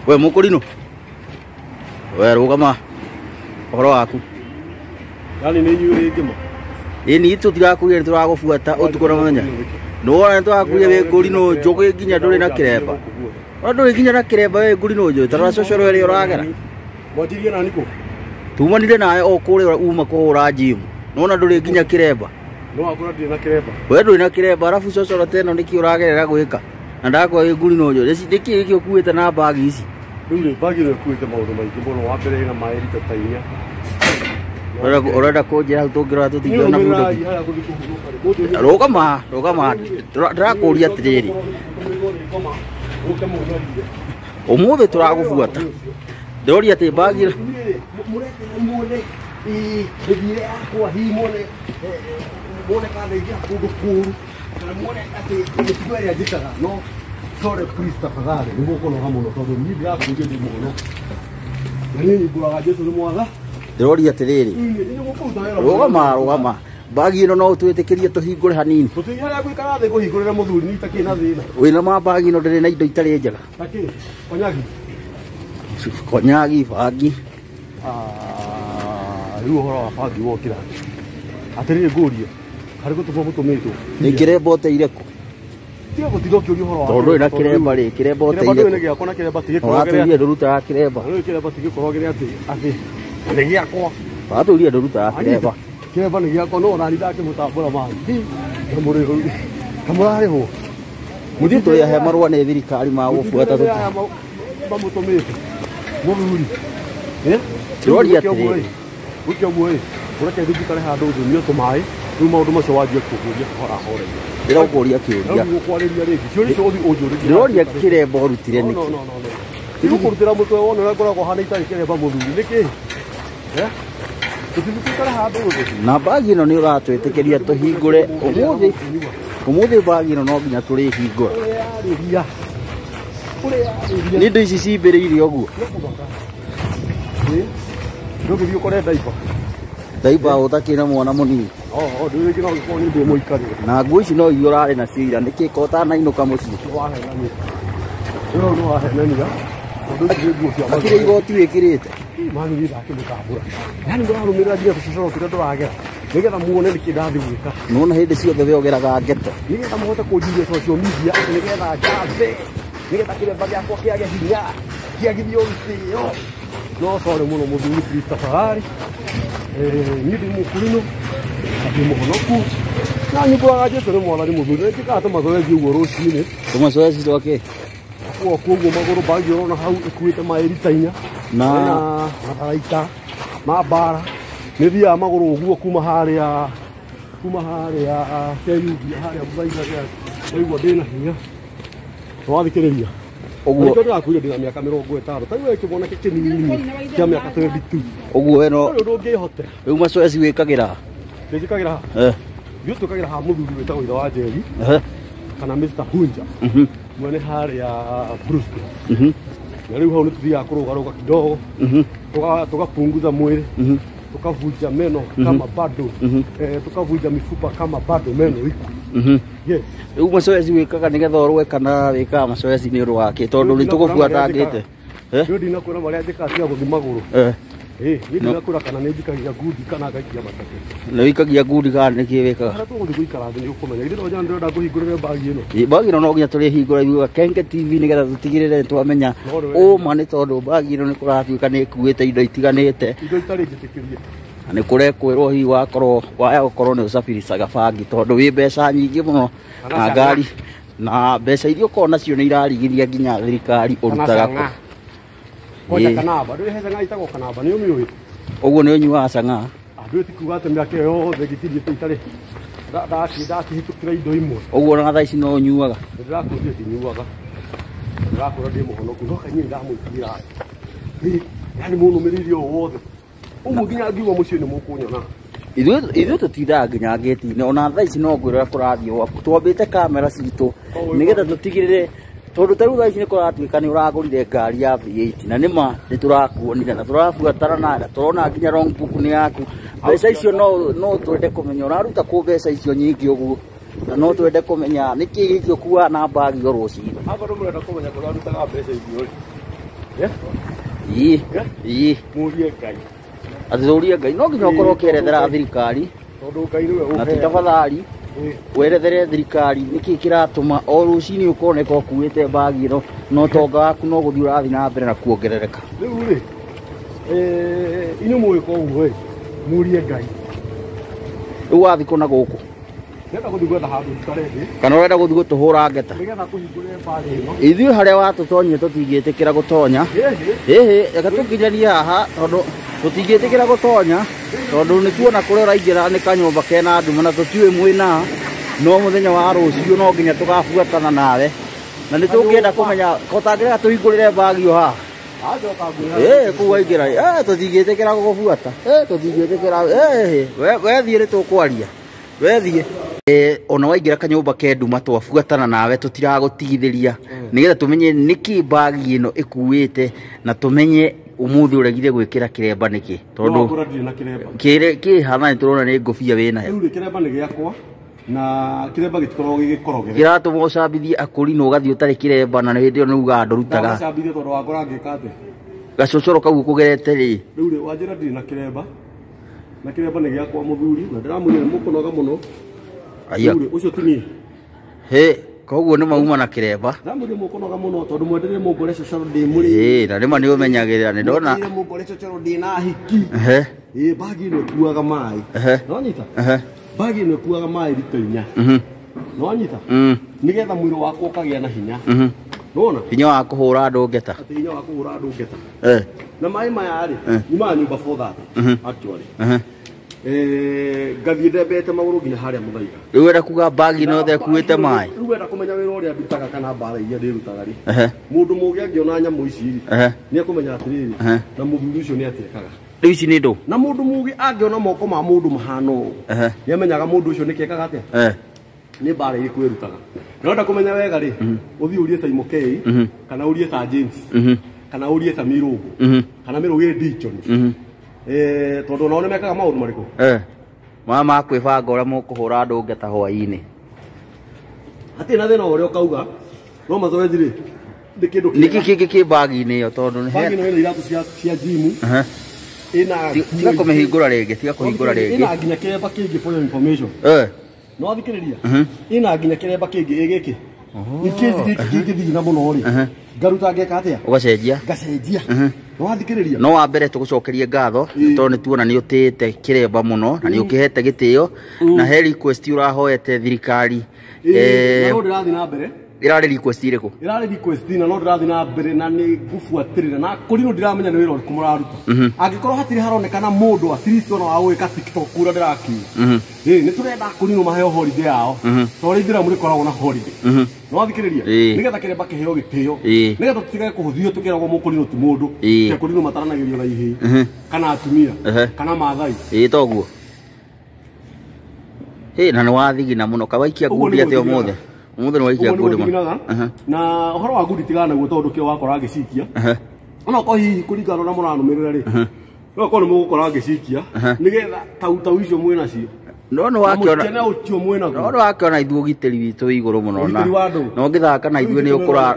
We mukurino we rugama uhoro waku yani ni inyuĩ rĩngĩ ma ĩni tũtirakuire nĩ tũragũbuata ũtukũ na mũthenya nĩwona nĩ tũrakuire wĩ ngũrinũ njũgĩ nginya ndũrĩ na kĩremba ona ndũrĩ nginya na kĩremba wĩ ngũrinũ njũgĩ ta rora cocoro ĩrĩa ũragera mwanjirie nani kũ tumanire nawe o kũrĩa uma kũhũra gym nĩwona ndũrĩ nginya kĩremba no wakora ndirĩ na kĩremba we ndũrĩ na kĩremba arabu cocoro ta ĩno nĩkĩ ũragerera gwĩka na ndakwa wĩ ngũrinũ njũgĩ nĩkĩ gĩkĩ ũkuĩte na mbagi ici rĩu rĩ mbagi ĩno ĩkuĩte maũndũ maingĩ mũno wa mbere ĩna maĩ rita ta inya urenda kũnjĩra hau tũngĩrora tũtingĩona bunduki rũgama rũgama ndĩrakũria atĩrĩrĩ ũmũthĩ tũragũbuata ndĩroria atĩ mbagi mĩthiĩre yakwa hihi muone muone kana ndaingĩra kũndũ kũũru kana muone atĩ mĩtugo ĩrĩa njĩkaga no sorry please tafadhali nĩ mũkũnoga mũno tondũ niĩ ndĩrakũria ndĩ mũhonoku na niĩ nyumbũraga Jesũ nĩ mwatha ndĩroria atĩrĩrĩ rũgama rũgama mbagi ĩno no ũtwĩtĩkĩrie tũhingũre hanini tũtingĩ harĩa ngũikara thĩ ngũhingũrĩre mũthuri nĩ itakĩrĩ na thĩna wĩna ma mbagi ĩno ndĩrĩ na indo itarĩ njega takĩ konyagi konyagi bangi rĩu ũhoro wa bangi wokĩra atĩrĩrĩ ngũrie harĩ gũtũmwo gũtũmĩtwo nĩ kĩremba ũteire kũ tiga gũtinda ũkĩũria ũhoro wa tondũ ndũrĩ na kĩremba rĩ kĩremba ũteire kĩremba ndũrĩ gĩakwa na kĩremba ti gĩkorwo kĩrĩa ndũrutaga kĩremba rĩu kĩremba ti gĩkorwo kĩrĩa atĩ atĩ nĩ gĩakwa watũria ndũrutaga kĩremba kĩremba nĩ gĩakwa no onani ndakĩmũtambũra mani kamũrarĩhwo mũthiĩ tũrĩahe marũa nĩ thirikari ma gũbuata mamũtũmĩte mũthuri ndĩroria atĩrĩrĩ gwĩke ũguo ĩ ũreke thiĩ njikare handũ thĩ nyue tũmaĩ rĩu maũndũ macio wanjie kũngũria kahora horeire ndĩrakũria kĩũria gũkwarĩria rĩngĩ ciũria icio ũthiĩ ũnjũrĩrie ndĩroria kĩremba ũrutire nĩkĩ no no no no kũrutĩra mũtwe wona ũrĩa ngoragwo hana itarĩ kĩremba mũthuri nĩkĩ tũthiĩ tũikare handũ thĩ na mbagi ĩno nĩ ũratwĩtĩkĩria tũhingũre ũmũthĩ ũmũthĩ mbagi ĩno no nginya tũrĩhingũra ũreyarĩria ũreyarĩria nĩ indo ici cimbĩrĩire ũguo ndũngĩthiĩ ũkore ndaiba ndaiba ũtakĩrĩ na mwana mũnini ndũrĩ no gĩkorwo nĩ ndĩ mũikarĩre na nguo ici no iria ũrarĩ nacio ira nĩkĩ ko ũtanainũka mũciĩ wahenania rĩu nĩ wahenania tondũ ici nĩ nguo cia akĩrĩ igoti wĩkĩrĩte mani niĩ ndakĩmũtambũra yani ndũrarũmĩrĩra nginya tũcocoro tũrĩa tũragera nĩgetha muone nĩkĩ ndathiĩ gwĩka nĩwona hĩndĩ ciothe we ũgeraga ngeto nĩgetha mũhote kũnjiria social media atĩ nĩgetha njambe nĩgetha kĩremba gĩakwa kĩage hinya kĩagithio gĩtĩo no sorry mũno mũthuri please tafadhali niĩ ndĩ mũkũrinũ na ndĩ mũhonoku na nyumbũraga Jesũ nĩ mwathani mũthuri na njĩkaga tũmazoezi ũguo rũcinĩ tũmazoezi twakĩ kuo koguo magũrũ mbagi ũrona hau ĩkuĩte maĩ rita inya na matharaita ma mbara nĩ thiaga magũrũ ũguo kuma harĩa Keyumbia harĩa Muthaiga waigua ndĩna hinya nĩwathikĩrĩria ũguo nĩkĩo ndĩrakwĩrire ndĩna mĩaka 50 ta rĩu we kĩmwanake kĩnini kĩa mĩaka 22 ũguo we no ndũrĩ ũndũ ũngĩhotera rĩu mazoezi wĩkagĩra ndĩnjĩkagĩra ha ithuĩ twĩkagĩra ha mũthuri wĩtagwo ithe wa Njeri kana Mr Hunja mwene harĩa Brewster na rĩu hau nĩ tũthiaga kũrũgarũga kidogo tukapunguza mwili tukavunja meno kama bado tukavunja mifupa kama bado meno iko yes rĩu mazoezi wĩkaga nĩgetha ũrũe kana wĩkaga mazoezi nĩ ũndũ wake tondũ nĩ tũgũbuatangĩte rĩu ndinakwĩra marĩa njĩkaga tiga gũthiĩ magũrũ niĩ ndinakwĩra kana nĩ njikagia ngundi kana ngaikia mateke nĩ wĩikagia ngundi kana nĩkĩ wĩkaga harĩa tũgũthiĩ gũikara thĩ nĩ ũkũmenya ithe no njana ndĩrenda ngũhingũrĩre mbagi ĩno mbagi ĩno no nginya tũrĩhingũra ithuĩ Kenge TV nĩgetha tũtigĩrĩre nĩ twamenya ũma nĩ tondũ mbagi ĩno nĩ kũratuĩka nĩ ĩkuĩte indo itiganĩte indo itarĩ njĩtĩkĩrie na nĩ kũrekwĩrwo hihi wakorwo waya gũkorwo nĩ ũcabiricaga bangi tondũ wĩ mbeca nyingĩ mũno na ngari na mbeca iria ũkorwo nacio nĩ irarigithia nginya thirikari ũrutaga kũ kwanja kanaba ndũrĩ he cang'aa ĩtagwo kanaba nĩ ũmĩũĩ ũguo nĩ ũnyuaga cang'aa ndũĩ ti kuga atĩ mĩaka ĩyo yothe ngĩthiĩte itarĩ ndakĩhĩtũkĩra indo imwe ũguo na thaa ici no ũnyuaga ndĩrakũria ndinyuaga ndĩrakwĩra ndĩ mũhonoku no kaingĩ ndamũigĩra yani mũnũmĩrĩire ũũ wothe ũguo nginya ngiuma mũciĩ nĩ mũkũnyona ithuĩ tũtindaga nginya ngĩti-inĩ ona thaa ici no ngwĩra ũrĩa kũrathiĩ gwaku twambĩte kamera citũ nĩgetha tũtigĩrĩre tondũ ta rĩu thaa ici nĩ kũratuĩka nĩ ũragũrire ngari ya V8 na nĩma nĩ tũrakuonire na tũrabuatana nawe na tũrona nginya wrong book nĩ yaku mbeca icio no twende kũmenya ũraruta kũ mbeca icio nyingĩ ũguo Na no twende kũmenya nĩkĩ gĩkĩ ũkuaga na mbagi o rũcinĩ. Akorwo mũrenda kũmenya kũrĩa ndutaga mbeca icio rĩ. Ii. Ii. Mũrie Ngai. Atĩ tũrie Ngai no nginya ũkorwo ũkĩerethera thirikari. Tondũ Ngai nĩwe Na ti tafadhali werethere thirikari nĩkĩ kĩratũma o rũcinĩ ũkoneka ũkuĩte mbagi ĩno na ũtonga waku no gũthiĩ ũrathiĩ na mbere na kuongerereka. Rĩu rĩ, inyuĩ mũgĩka ũguo rĩ, mũrie Ngai. Rĩu wathiĩ kũ na gũkũ? Ndĩrenda gũthiĩ gwetha handũ starehe. Kana ũrenda gũthiĩ gũtũhũra ngeta? Nĩgetha kũhingũre mbagi ĩno. Ithuĩ harĩa watũtonyire tũtingĩtĩkĩra gũtonya. Ĩhĩ, reke tũkinyanie haha tondũ tũtingĩtĩkĩra gũtonya tondũ nĩ tuona kũrĩa ũraingĩra nĩ kanyũmba kena nduma na tũtiũĩ mwĩna no mũthenya wa rũciũ no nginya tũgabuatana nawe na nĩ tũngĩenda kũmenya kotangĩrega tũhingũrĩre mbagi o haha. Kũu waingĩra tũtingĩtĩkĩra gũgũbuata, tũtingĩtĩkĩra, wethiĩ nĩ tũkwaria, wethiĩ. Ona waingĩra kanyũmba ke nduma twabuatana nawe tũtiragũtigithĩria nĩgetha tũmenye nĩkĩ mbagi ĩno ĩkuĩte na tũmenye ũmũthĩ ũregire gwĩkĩra kĩremba nĩkĩ tondũ kĩhana nĩ tũrona nĩ ngũbia wĩnayo. Rĩu rĩ kĩremba nĩ gĩakwa na kĩremba gĩtikoragwo gĩgĩkorogere. Kĩratũma ũcambithie akũri na ũgathiĩ ũtarĩ kĩremba na hĩndĩ ĩyo nĩ ugaga ndũrutaga. Ndagacambithia tondũ wakora ngĩka atĩa? Gacocoro kau ũkũgerete rĩ. Rĩu rĩ wanjĩra ndirĩ na kĩremba na kĩremba nĩ gĩakwa mũthuri na ndĩramwĩra nĩ mũkũnoga mũno. Aya. Rĩu ũcio ti niĩ. Hĩ, koguo nĩ mauma na kĩremba. Ndamwĩrire mũkũnoga mũno tondũ mwendire mũngore cocoro ndĩ mũrĩ. Ĩĩ, na rĩma nĩ ũmenyagĩrĩra nĩ ndona. Mwendire mũngore cocoro ndĩ na hiki. Ehe. Ĩĩ, mbagi ĩno ĩkuaga maĩ. Ehe. Nĩwanyita? Ehe. Mbagi ĩno ĩkuaga maĩ rita 4. Nĩwanyita? Nĩgetha mwĩrĩ wakwa ũkagĩa na hinya. Nĩwona? Hinya wa kũhũra andũ ngeta. Atĩ hinya wa kũhũra andũ ngeta. Na maĩ maya rĩ, nyumaga nyũmba 4:30 actually. Ngathiĩ ndembete magũrũ nginya harĩa Mũthaiga. Rĩu wenda kuga mbagi ĩno yothe ĩkuĩte maĩ? Rĩu wenda kũmenya wĩra ũrĩa ndutaga kana mbara iria ndĩrutaga rĩ. Mũndũ mũgĩ angĩona nyamũ ici rĩ, nĩ ekũmenya atĩrĩrĩ, na mũthuri ũcio nĩ atĩekaga. Rĩu ici nĩ ndũ? Na mũndũ mũgĩ angĩona moko ma mũndũ mahana ũũ, nĩ amenyaga mũndũ ũcio nĩ kĩekaga atĩa? Nĩ mbara irĩkũ ĩrutaga. Na wenda kũmenya wega rĩ, ũthiĩ ũrie Simon K, kana ũrie ta James, kana ũrie ta Mirũngũ, kana Mĩrũgĩ Dichon. Tondũ onao nĩ mekaga maũndũ marĩkũ? Maya ma kwĩbanga ũrĩa mũkũhũra andũ ngeta hwaĩ-inĩ. Hatirĩ na thĩna ũrĩa ũkauga, no mazoezi rĩ, nĩ kĩndũ kĩega. Nĩkĩ kĩngĩ kĩ mbagi-inĩ ĩyo tondũ nĩ Mbagi ĩno ĩna iratũ cia gym. Ĩna Tiga kũmĩhingũra rĩngĩ, tiga kũhingũra rĩngĩ. Ĩna nginya kĩremba kĩngĩ for your information. No wathikĩrĩria? Ĩna nginya kĩremba kĩngĩ ĩ gĩkĩ. In case gĩkĩ kĩngĩthigina mũno rĩ, ngaruta ngeka atĩa? Ũgacenjia. Ngacenjia. No wathikĩrĩria? No wa mbere tũgũcokerie ngatho tondũ nĩ tuona nĩ ũtĩĩte kĩremba mũno na nĩ ũkĩhete gĩtĩo na he request ũrahoete thirikari. Na no ndĩrathiĩ na mbere. Ĩrarĩ request ĩrĩkũ? Ĩrarĩ request na no ndĩrathiĩ na mbere na nĩ ngũbuatĩrĩra na kũrinũ ndiramenya nĩ wĩra ũrĩkũ mũraruta. Angĩkorwo hatirĩ haronekana mũndũ at least ona wa gwĩka TikTok kũrĩa ndĩrakiuga. Ĩĩ, nĩ tũrenda kũrinũ maheo holiday yao. Tondũ ithira mũrĩkoragwo na holiday. No wathikĩrĩria? Nĩgetha kĩremba kĩheo gĩtĩo. Nĩgetha tũtigage kũhũthio tũkĩragwo mũkũrinũ ti mũndũ. Kũrinũ mataranagĩrio na ihĩĩ. Kana atumia. Kana Maathai. Ĩĩ, toguo. Hĩ, na nĩ wathigina mũno. Kawaikia ngundi atĩa ũmũthĩ? Ũmũthĩ nĩ waikia ngundi mũno. Na ũhoro wa ngundi tigana naguo tondũ kĩo wakora ngĩcikia. Ona okorwo hihi kũringana na mũranũmĩrĩra rĩ, no okorwo nĩ mũgũkora ngĩcikia, nĩgetha tau icio mwĩ nacio. No nĩ wakĩona. Mũkene ũcio mwĩ naguo. No nĩ wakĩona ithuĩ ũgitĩri witũ wĩ igũrũ mũno na. Ũgitĩri wa andũ. Na ũngĩthaka na ithuĩ nĩ ũkũra.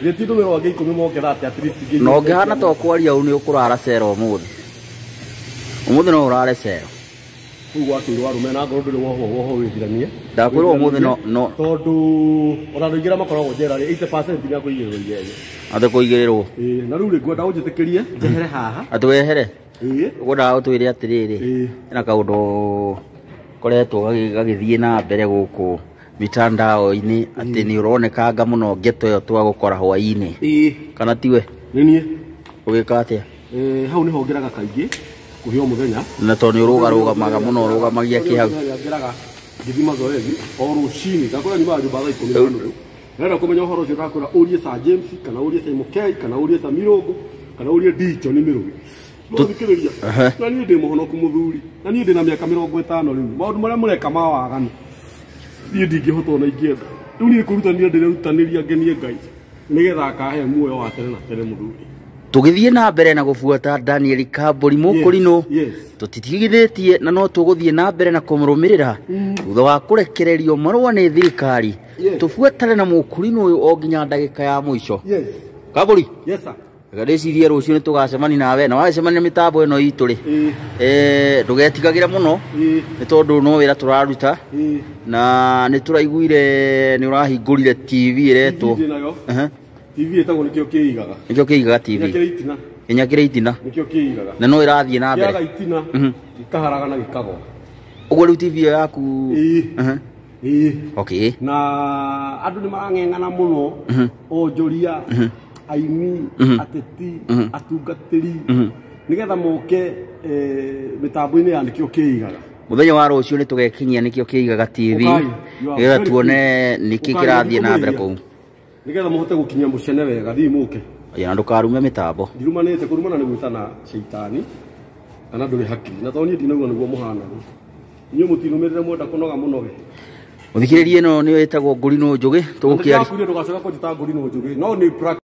Gĩti andũ 20 moke thate at least ngĩ. Na ũngĩhana ta ũkwaria ũũ nĩ ũkũrara cero ũmũthĩ. Ũmũthĩ no ũrare cero. Kũu gwakĩirwo arũme na ngorwo ndũrĩ wohwo wohwo wĩthiranie. Ndakwĩrwo ũmũthĩ no. Tondũ ona andũ aingĩ arĩa makoragwo njera rĩ, 80% nĩ akũigĩrĩrwo igenyo. Atĩ kũigĩrĩrwo? Ĩĩ, na rĩu rĩ ngwenda ũnjĩtĩkĩrie njehere haha. Atĩ wehere? Ĩĩ. Ngwendaga ũtwĩre atĩrĩrĩ, hena kaũndũ koretwo gagĩthiĩ na mbere gũkũ mitandao-inĩ atĩ nĩ ũronekanga mũno ngeto ĩyo twagũkora hwaĩ-inĩ. Ĩĩ. Kana tiwe? Nĩ niĩ. Ũgĩka atĩa? Hau nĩho ngeraga kaingĩ kũhĩa mũthenya. Na tondũ nĩ ũrũgarũgamaga mũno, ũrũgamagia kĩ hau? Ngeraga ngĩthiĩ mazoezi o rũcinĩ, ndakwĩra nyumaga nyũmba thaa 10:30. Ndĩrenda kũmenya ũhoro ũcio ndakwĩra ũrie Sir James, kana ũrie Simon K, kana ũrie Sir Mirũngũ, kana ũrie Dicho nĩ Mĩrũgĩ. Thikĩrĩria. Na niĩ ndĩ mũhonoku mũthuri, na niĩ ndĩ na mĩaka 50 rĩu. Maũndũ marĩa mũreka ma waganu niĩ ndingĩhota ona ingĩenda. Rĩu niĩ kwĩrutanĩria ndĩrerutanĩria ngenie Ngai nĩgetha akahe muoyo wa tene na tene mũthuri. Tũgĩthiĩ na mbere na gũbuata Daniel Kambũri Mũkũrinũ. Yes. Tũtitigithĩtie na no tũgũthiĩ na mbere na kũmũrũmĩrĩra thutha wa kũrekererio marũa nĩ thirikari. Yes. Tũbuatane na Mũkũrinũ ũyũ o nginya ndagĩka ya mũico. Yes. Kambũri, Yes sir. reke ndĩcirie rũciũ nĩ tũgacemania nawe, na wagĩcemania na mĩtambo ĩno itũ rĩ, ndũgetigagĩre mũno nĩ tondũ no wĩra tũraruta. Na nĩ tũraiguire nĩ ũrahingũrire TV ĩretwo TV nayo. TV ĩtagwo Nĩkĩo Kĩigaga. Nĩkĩo Kĩigaga TV. Nĩkĩo itina. Nginya itina. Nĩkĩo Kĩigaga. Na no ĩrathiĩ na mbere. Kĩaga itina gĩkaharagana gĩkagwa. Ũguo rĩu TV ĩyo yaku. Ĩĩ. Okay. Na andũ nĩ marang'eng'ana mũno, onjoria, aini, ateti, atungatĩri, nĩgetha moke mĩtambo-inĩ ya Nĩkĩo Kĩigaga. Mũthenya wa rũciũ nĩ tũgekinyia Nĩkĩo Kĩigaga TV Ũkai, you are nĩgetha very tuone free. nĩkĩ Ũkai, kĩrathiĩ na mbere nĩngũmwĩria. kũu. Nĩgetha mũhote gũkinyia mũcene wega, thiĩ mũke. Ya, na ndũkarume mĩtambo. Ndirumanĩte, kũrumana nĩ gwĩtana caitani kana ndũrĩ hakiri, na tondũ niĩ ndinauga nĩguo mũhana inyuĩ mũtinũmĩrĩre, mwenda kũnoga mũnoge. Mũthikĩrĩria, ĩno nĩyo ĩtagwo Ngũrinũ Njũgĩ tũgũkĩaria. Ndĩrakwĩrire ndũgacoka kũnjĩta Ngũrinũ Njũgĩ, no nĩ